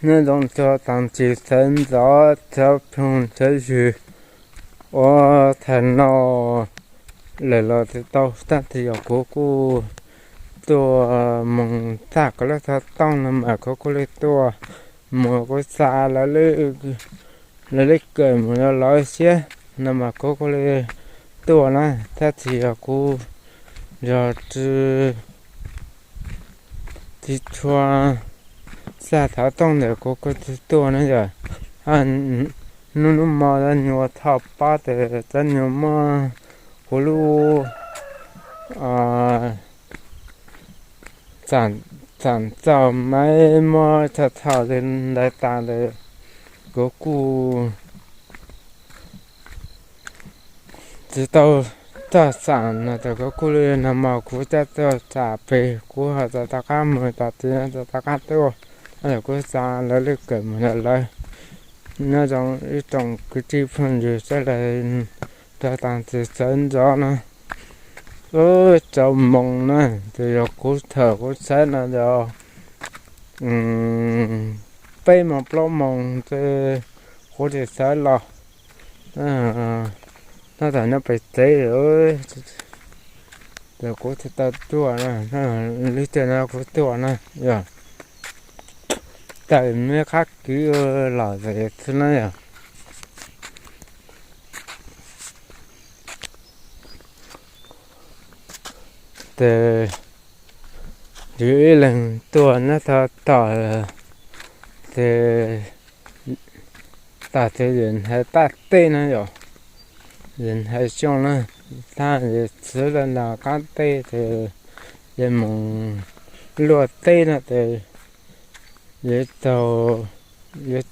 Nyob zoo txog taag tsis sawv ntxov txog ploog txog ywg ua thaum no lawm los tsis tau, tab sis yog kuv kuj tuaj moog txaj kuv lub xov tooj no mas kuv kuj le tuaj moog, kuv xa lawv le kawm moog rau lawv siab no mas kuv kuj le tuaj na, tab sis yog kuv yog tsis tsis tshua xa xov tooj ntawm kuv kuj tsis tuaj na yom. Hnub hnub mo cov nyuas txhoj pob tes cov nyuas muab kuv lub xam txaum maiv muab txhoj txhoj ntawd tas ntawd kuv kuj tsis tau txog xam no tas kuv kuj le no mas kuv coj txog xam pem kuv ho tau qab moog tas tis no tau qab tuaj, kuv xa lawv le kawm moog rau lawv. Nyob zoo ib tsoom kwv tij phooj ywg sawv daws, txog taag tsis sawv ntxov no, tsaus moos na, tes yog kuv thaum kuv sawv no yog peb moos plaub moos tes kuv tsis sawv los, tab tom nyob pem tsev, tes kuv tsis tau tuaj na, lub caij no kuv tuaj na yog tawm me qab kwv los xwb na yog. Tes yus ib leeg tuaj nyob tau tom, tes tam tes yus hais taj teb na yom, yus hais xyoo na, thaj yus txwv los nram qab teb tes yus moog luaj teb no tes yus taug, yus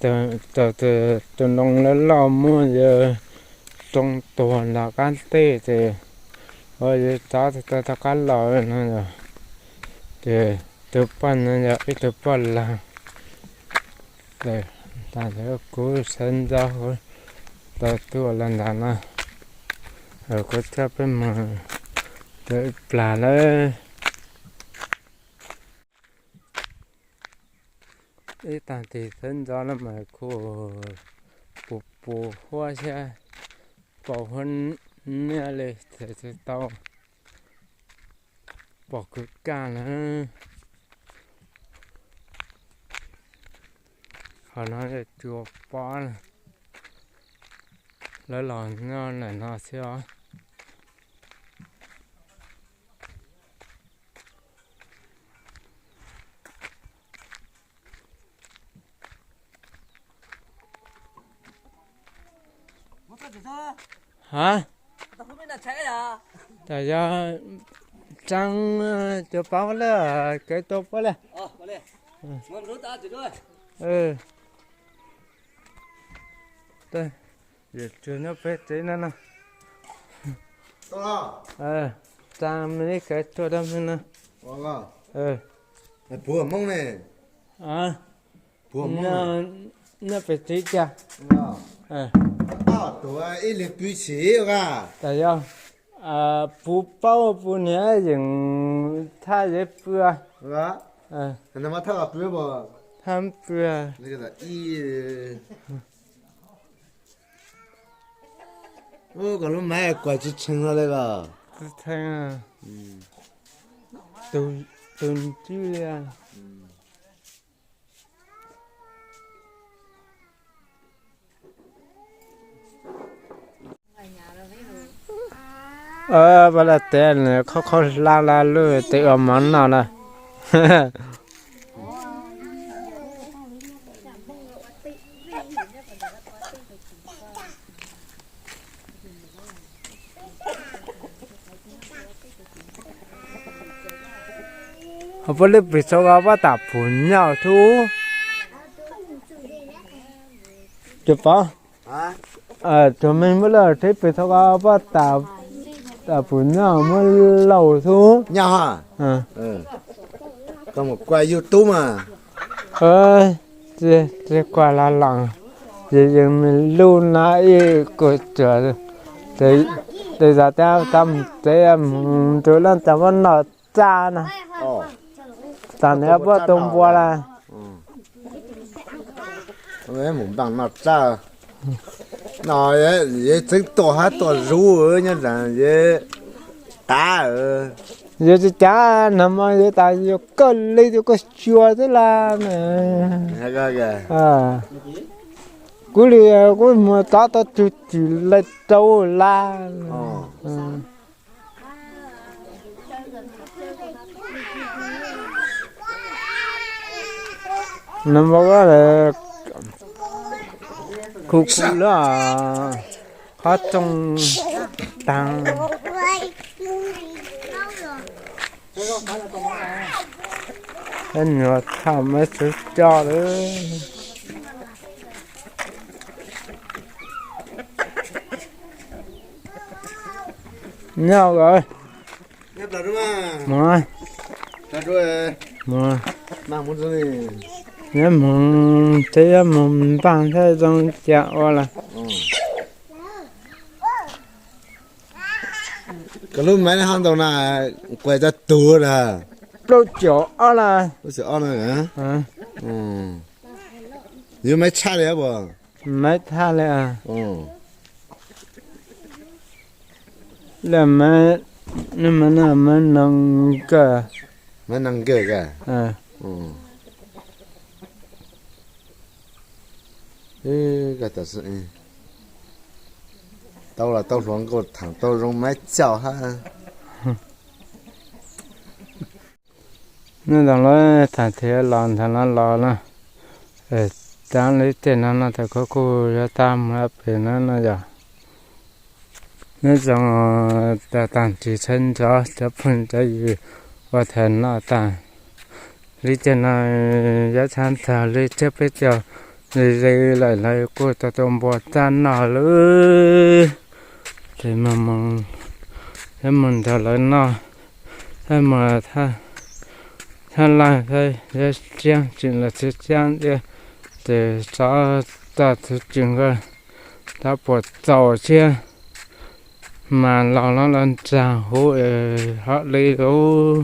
taug tus ntoo loj loj muab yus tsoo tuag nram qab teb tes, ua yus txav tau qab los no yog, ces tus poj no yog ib tug poj laag. Tas kuv sawv ntxov tau tuaj los ntawm no, kuv coj peb moog rau ib plag lawm. Ib tag tis sawv ntxov no mas kuj pus pus huab thiab, pos huab niaj li txawm tsis tau pom kwv kaj na. Qhov no yog cua pob, lawv los nyob ntawm no xwb os. Ha, tas yog tsaa cov paub lawm, kev tua puab le. Yus tsuag nyob pem tsev no no. Tsaa me li kev tuaj rau me no. Puag Hmoob ne. Puag Hmoob nyob pem tsev tiag. Ib leeg pw xim a. Tas yog puv paub puv niam yeem thaj yev pw. Thaj pw. Koj lub maiv kuav tsis tshee no li los? Tsis tshee. Tus ntswb li. Pas la tes khob khob hlab hlab lub tes ua mov noj na. Ho puab lub pem txhua ko puab tas pum nyauj tub. Cov pov, cov me muab lawm teb pem txhua ko puab tas pum nyauj muab lauj tub. Koj mus kuaj YouTube mas. Tsis kuaj los los, ces yeej me lub no ib kua tsuag, tes zov tab tau mus tsev mus nrug leej twg muab noj txaj no. Tag nws puab tu npua lawm. Mus npaj noj tsab no, yog txeeb tuaj hab tuaj zuv nyob ntawd yog qab. Yog tsis cav nag mo yog tas yog koj li tus koj xyuas xwb lawm. Kuv li kuv mus tov tau tug twm lawm rau lawm. Nag mo kuv kuv lawm, qhov rooj taag. Nyuam txhaj maiv txwv coj lawm. Nyob, mus, mus, nyob mus, nyob mus npaj thiab zoo cas ua lawm. Koj lub maiv ho ntau na, kuas cov tug lawm? Plaub caug ob lawm. Plaub caug ob na. Yus maiv tshaj li puas? Maiv tshaj li. Maiv, maiv neeg kawg. Maiv neeg kawg. Tau los tau hluas nkauj thaam tau zoo maiv caum hab. Nyob zoo lawm, thaam thiab los ntawm no los na, tag li tej no no tas kuv kuj yuav tag mus pem no no yog. Nyob zoo, tag tag ris tshawb nrov cov phooj cov ywg ua thaum no tas li tej no, yav tshav tag li thiab peb caug li ze lawm lawv kuj tau tau npua txaj noj lawm. Ces mus, mus nrog lawv noj, mus thab laj thab yab siab tseem los txiv siab thiab, ces txhob txaj txhua tsis nkawd tab puas txaus thiab, mas los no los nrag huv es hab li lub.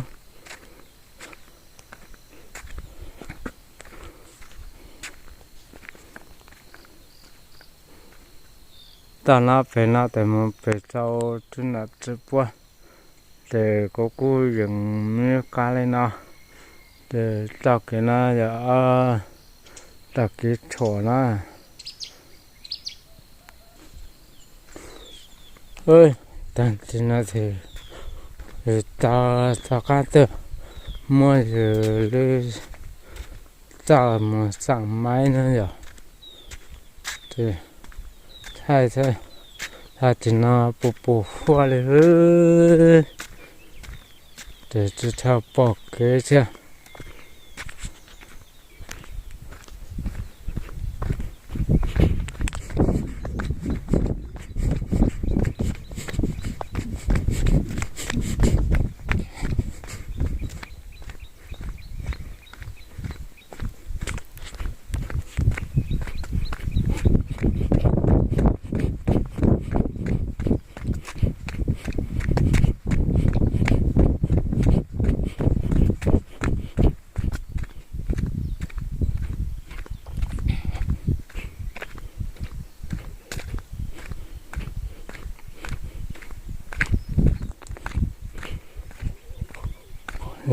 Tag no pem no tes mus pem rau tub nam tsi puab, ces kuv kuj yeem me qab li no, ces txoj kev no yog txoj kev tshuam na. Tag kis no ces yus tau txoj qab twg muab yus lub txaj mus xaj maiv no yog, thaij tag kis no puas puas huaj li, ces tsis tshua pom kev thiab.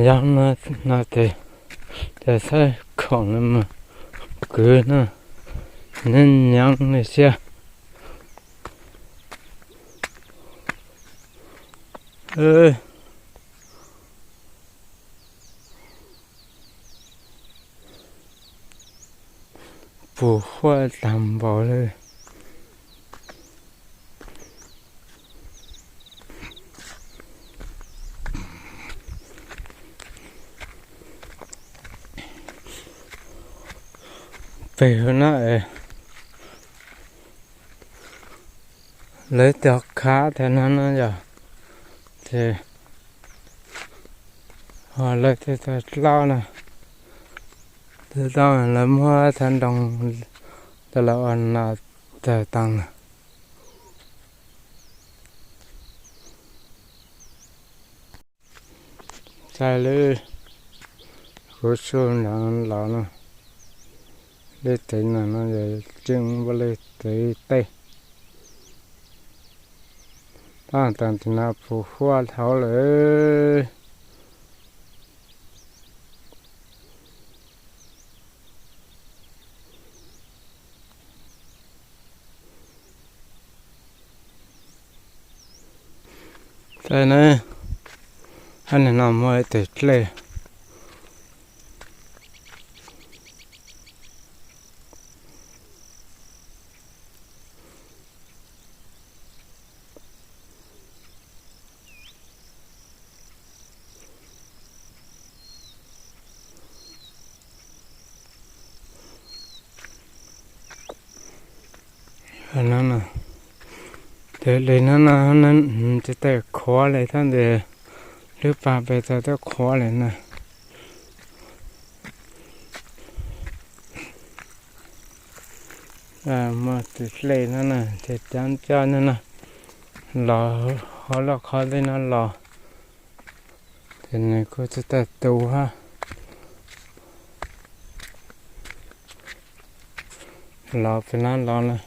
Yog no ces, ces txhawb khoom no mus kwv no, nyob nyob li thiab. Puas huaj tag npaum li. Pem hauv no es lawv cov khav tag no no yog, ces ho lawv tej tag dlaub no, tej dlaub lawv muab thav nroo rau lawv ua nas tawg taag na. Txhaj li kuv tsuj nroo los no. Lub tsev no no yog tseem muaj lub tsev tej. Tab tom tim no puv huab dhau lawm. Saib na, hab nim no muaj ib tug dlej. Tes li no no, tsis tau qhuav li, tab sis lub pas pem txog twb qhuav li na. Muaj tus dlej no na, ces cov coj no na, los hauv lub qhov dej no los, ces nws kuj tsis tau tu hab. Los pem no los na.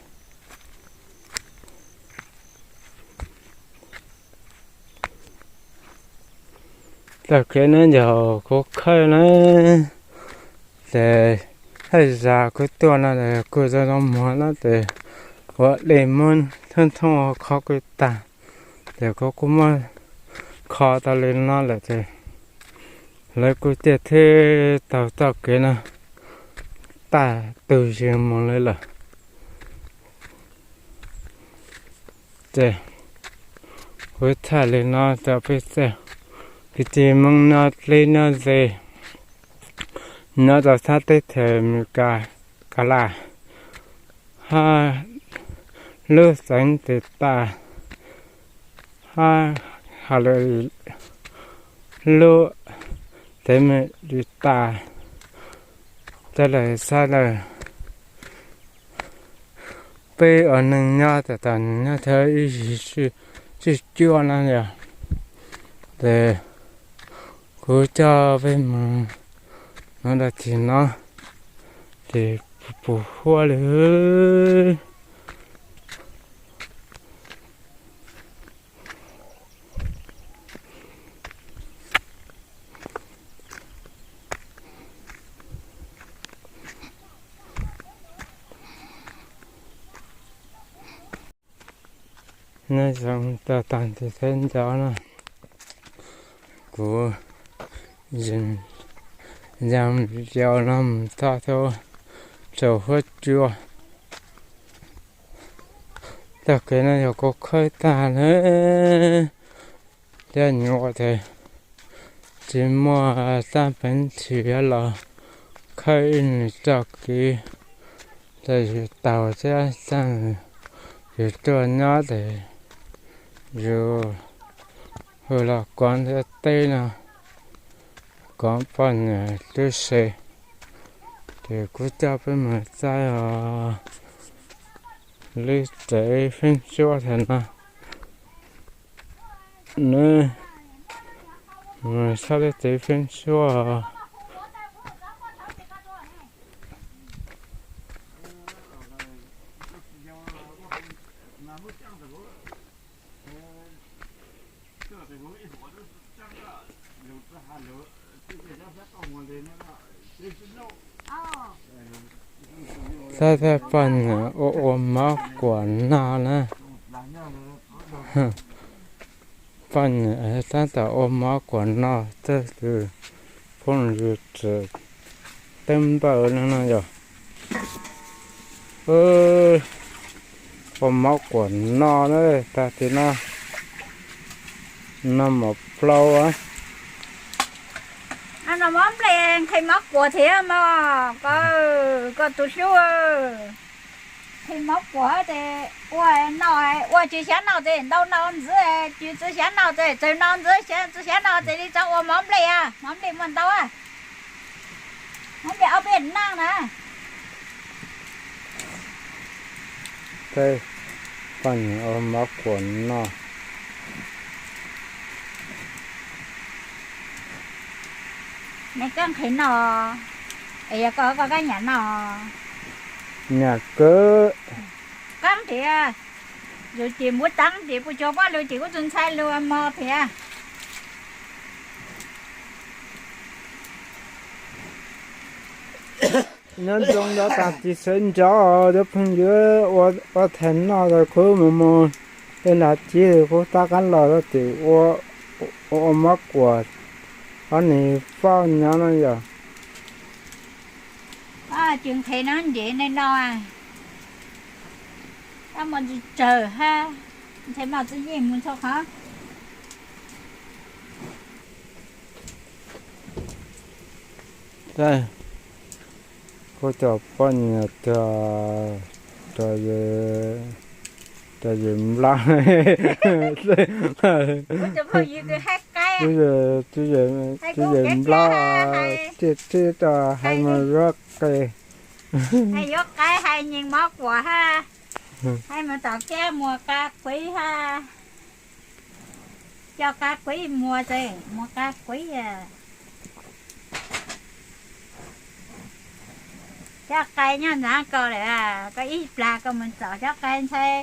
Txoj kev no yog kuv khawb na, ces haj zas kuv tuaj no kuj zoo zoo muag no ces ua dej muab thoob thoob qhov kuj tag, ces kuv kuj muab kho tau li no lawm ces lawv kuj thiaj thiaj taug txoj kev no tag tug zig mus li lawm. Ces kuv thaij li no rau peb txhua kwv tij Hmoob nyob dleb nyob ze, nyob rau sab teb chaws Amelikas, Kanada, hab lub xeev Thaib tas, hab has lwm lub teb Amelikas, tej lawm sab lawm. Peb ua neeg nyob tas tas nyob thab ib yig tswj cuab no yog, ces kuv coj peb mus no rau tim no, ces puv huab li. Nyob zoo tag tag nrho sawv daws na, kuv yog yau no mus txog rau huab cua. Txoj kev no yog kuv khawb tag lawm, thiab nyuam qhuav tsis muaj xab peev tshwm los khawb ib nws txoj kev rau yus taug thiab xab yus tuaj nyob ces yus hu los kov ntiaj teb no, kov poj niam tub se. Ces kuv coj peb mus saib os, lub tsev feeb suab thaum no. Nws saib lub tsev feeb suab. Tab tom poj niam ua ua mov kuam noj na. Poj niam tab tom ua mov kuam noj, tej tus phooj ywg tseem teeb npawj no no yog ua mov kuam noj na, tag kis no noj mov plaub. Noj mov nplej nqhis mov kuam thiab mog, koj tus hlub. Nqhis mov kuam ces ua no, ua tsis xyav noj ces ntau no ntxiv, tsis txawj xyav noj ces txawm no ntxiv, tsis xyav noj ces li txawm ua mov nplej, mov nplej muaj ntau, mov nplej ob peb naj na. Poj niam ua mov kuam noj. Neb koj nqhis noj, es yog koj koj kab nyam noj. Nyam kawg. Taab tias, yus ces muab taab tias puas tsuag poj lug ces kuj tsis ntshai lug mog thiab. Nyob zoo rau tag kis sawv ntxov cov phooj ywg, ua thaij noj tau khub mus mus, tej nram cib kuv tab qaab los rau tim ua, ua mov kuam, ob nws fauj nyob no yog. Ces nqhis no ntev neej no, tab muaj tsawg hab, ntshai maj txwj yeej mus txhua qhov. Kuv cov poj niam tuag, cov yawg nplog, cov yawg nplog, tiaj teb rau hais mus yuav qe, hais yuav qe, hais nyeem mov kuam hab, hais mus tom kiab muag qa quib hab. Coj qa quib muag, muag qa quib, cov qe nyob ntawd koj lawm, koj ib plag koj mus txog cov qe ntshai,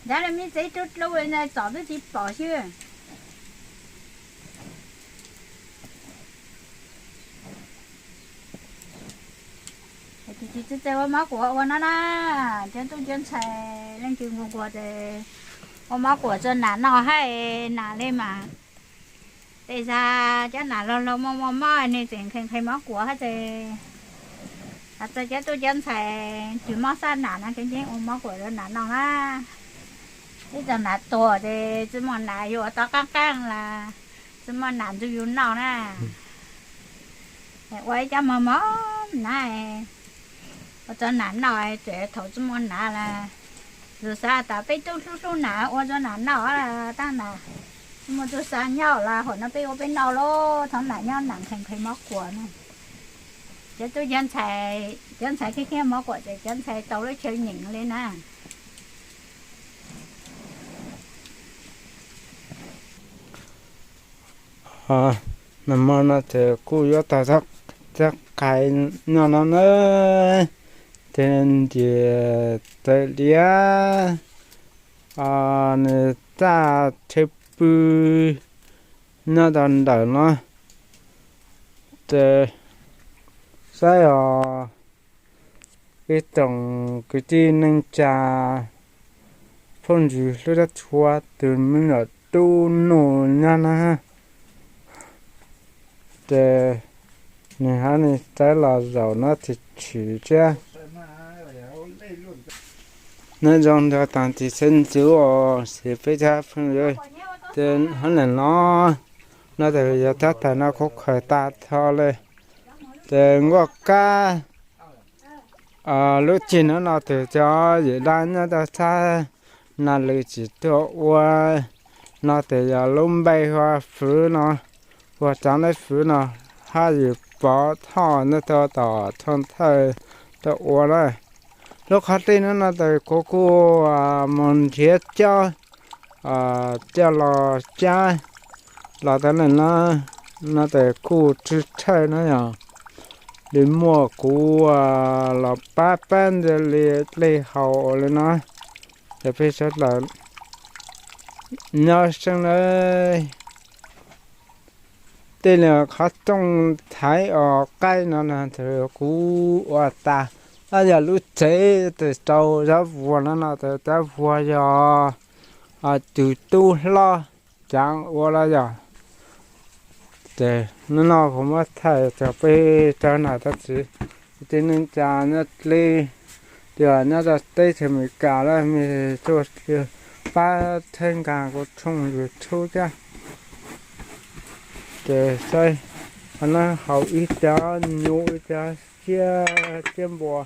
ntawd lawv me tsev dlub dlub li ntawd txog twb tsis pom xwb. Tsis txawj ua mov kuam ua no na, cov tub cov ntxhais leej twg nquag nquag ces ua mov kuam tso nam noj hab, nam li mas tej zag cov nam laug laug muaj muaj mob ne tseem nqhis nqhis mov kuam hab ces, has txog cov tub cov ntxhais twg mob xab nam no ces yeej ua mov kuam rau nam noj na. Ib txog nam tuag ces tsi muaj nam yuav ua tau qaab qaab las, tsi muaj nam nrug yus noj na. Ua ib cov mov mov na, ua rau nam noj, txawm thaum tsi muaj nam las, yus xav tas peb tub hlub hlub nam ua rau nam noj, tab nam tsi muaj tug xav nyob los hom no peb ua peb noj lauj, thaum nam nyob nam nqhis nqhis mov kuam na. Cov tub cov ntxhais, cov ntxhais thiab thiab mov kuam ces cov ntxhais tau lub chaw nyeem li na. Nag hmo no ces kuj yuav tau cov qe noj no na, ces ntim tawv diav, nws txaj chaw pw nyob rau ntawm no, ces saib os, ib tsoom kwv tij neej tsa phooj ywg hlub dab tshua, tus me nyuam tub nus nyob na, ces nws hab nws txawv los zaum no tsis tshwm thiab. Nyob zoo rau tag kis sawv ntxov os, peb cov phooj ywg, ces hab nim no, no ces yog tab tag no kuv khaws tas tho li. Ces nkuaj kab lub ceg no no tus cov yawm dab nyob rau sab Nas Lwm tsis tuaj ua no ces yog lub npe hu ua Fwv no, ua Tsav Nab Fwv no, hab yus Pov Thoj nyob rau tom Thoj Thawj tuaj ua na. Lub qhov tij no no ces kuv kuj mus nrhiav cob coj los cab los tas li no, no ces kuj tsw tshawj na yog li muaj kuv los pab pab ntawd li dlej haus li no, ces peb sawv daws nyob seeb lawm. Tej li qhov rooj thaiv os qaib no no kuv ua tas, yog lub tsev tes rau cov vuas no no ces cov vuas yog tus tub hlob Caav ua los yog. Ces hnub no kuv muab thaij rau peb rau nam rau txiv kwv tij neej tsa nyob dleb, ces nyob rau teb chaws Amelikas los mej tuaj pab txhawb nqa kuv tshooj YouTube thiab. Ces saib, qhov no haus ib cov nyuj ib cov siab, siab npua,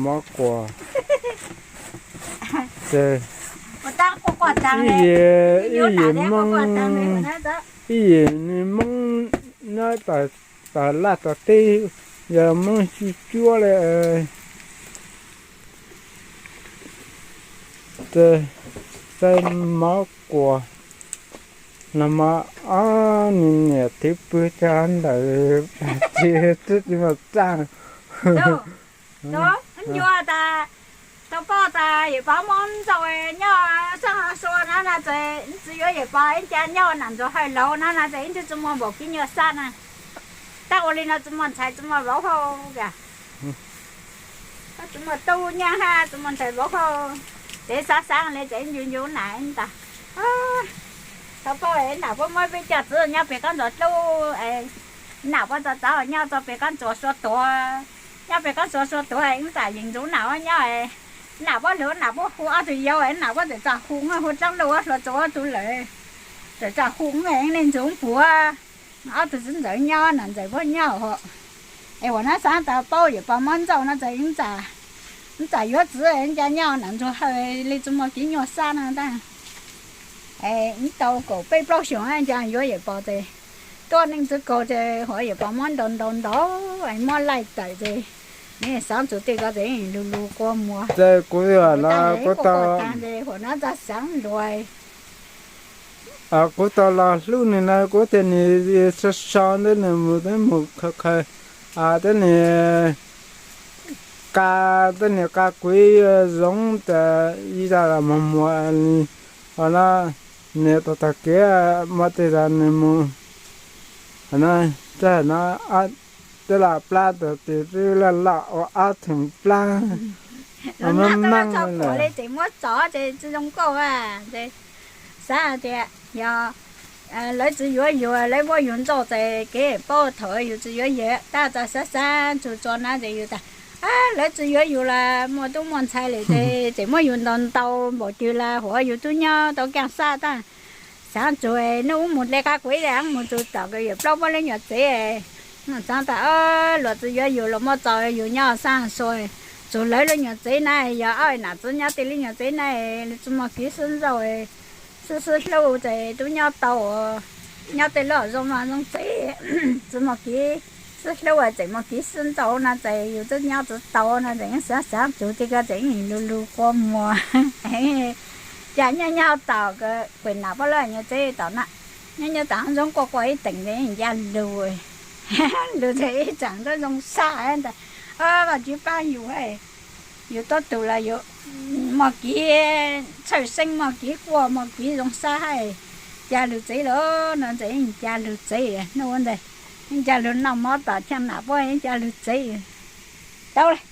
mov kuam. Ces ib yim, ib yim Moob, ib yim nwg Moob nyob tom laj tom teb, yog Moob cuab cuab li. Ces saib mov kuam, nag hmo ob nws niam twb pw rau ntawm tsev twb tsis muaj txaj. Tus nyuag tas, tau poj tas yawm pov muab ntxauj nyob sab sua na no ces ib txwv yuav yawm pov ib ca nyob nam ntsuag hawm laus na no ces ib txwv tsi muaj npaum kiv nyuag sab na. Tab ua li no tsi muaj ntxhais tsi muaj vauv hau, tsi muaj tub nyab hab tsi muaj ntxhais vauv hau, ces xav xav li ces ncu ncu nam tas, tau poj nam puab muab peb coj txwv nyob pem kab ntxuav dlub, nam puab tso txav nyob tso pem kab ntxuav sua tuav, nyob pem kab ntxuav sua tuav ib tam yeem ntxuv nam nyob, nam puab hlub nam puab hu ob tug yau, nam puab txawm tso hu hu dlaab luj ua hluas txuas ob tug lawm, txawm tso hu li ntxuv puav, ob tug txiv ntxawm nyob nam ntxawm puab nyob hos. Es ua no xav tas paub yawm pov muab ntxauj no ces ib txwv yuav txwv ca nyob nam ntsuag hawm li tsi muaj kiv nyuag sab no ntag. Ib tau kaum peb plaub xyoos ca yuav yawm pov ces tuaj neej txwv kaug ces huam yawm pov muab ntaus ntaus ntaus muab laij tawm ces nws xaav txug tej ko ces lug lug kua muag. Ces kuv, kuv tau, ces huam no txav xaav luag. Kuv tau los hlub nws na, kuv tias nws so so ntawd nws mus twb mus khaws khaws, twb nws qa, twb nws qa kuv ib zoo tas ib zag los muag muag li. Ho no nws tau tag kev muaj tej zag nws mus, ho no, tej no, tej los plab tag tes twb laj loj ua ob theem plab. Meej meej li ces muab txov ces tsi zoo nkauj a. Xav tias yog lawv tsis yuav yus, lawv muab yus ntxauj ces kev paub thaum yus tsis yuav yus, tab txawm xav xav txug tso na ces yus tas, lawv tsis yuav yus los muaj tub muaj ntxhais lawm ces tseem muab yus ntaus ntaus npaum twg los huam yus tub nyob tau kaaj sab tab. Xaav txug hnub ub mus dle qab kuv ib mus txug tom yawm plaub puab lub nyuam tsev, xaav tas luag tsis yuav yus, luag muab txaus yus nyob sab sua, txug lawv lub nyuam tsev na, yog ob nam txiv nyob tej lub nyuam tsev na, tsis muaj kiv sib ntxauj, sib sib hlub ces tub nyob tau, nyob tej lub zoo vaj zoo tsev, tsis muaj kiv sib hlub tseem muaj kiv sib ntxauj no ces yus twb nyob tsis tau no ces xaav xaav txug tej ko ces lug lug kua muag. Cas nyob nyob tom kuv nam puab lub nyuam tsev tom na, nyob nyob tom zoo quaj quaj ib teem ces nca lug, lug ces ib tseem nrab zoo sab ntag. Vaaj Tswv paab yus, yus tuab tug los yus muaj kiv txhawj xeeb, muaj kiv quaj, muaj kiv zoo sab hab, ca lug tsev lawm no ces nca lug tsev hnub ntawd, nca lug noj mov tom chaaj nam puab nca lug tsev. Tau lawm.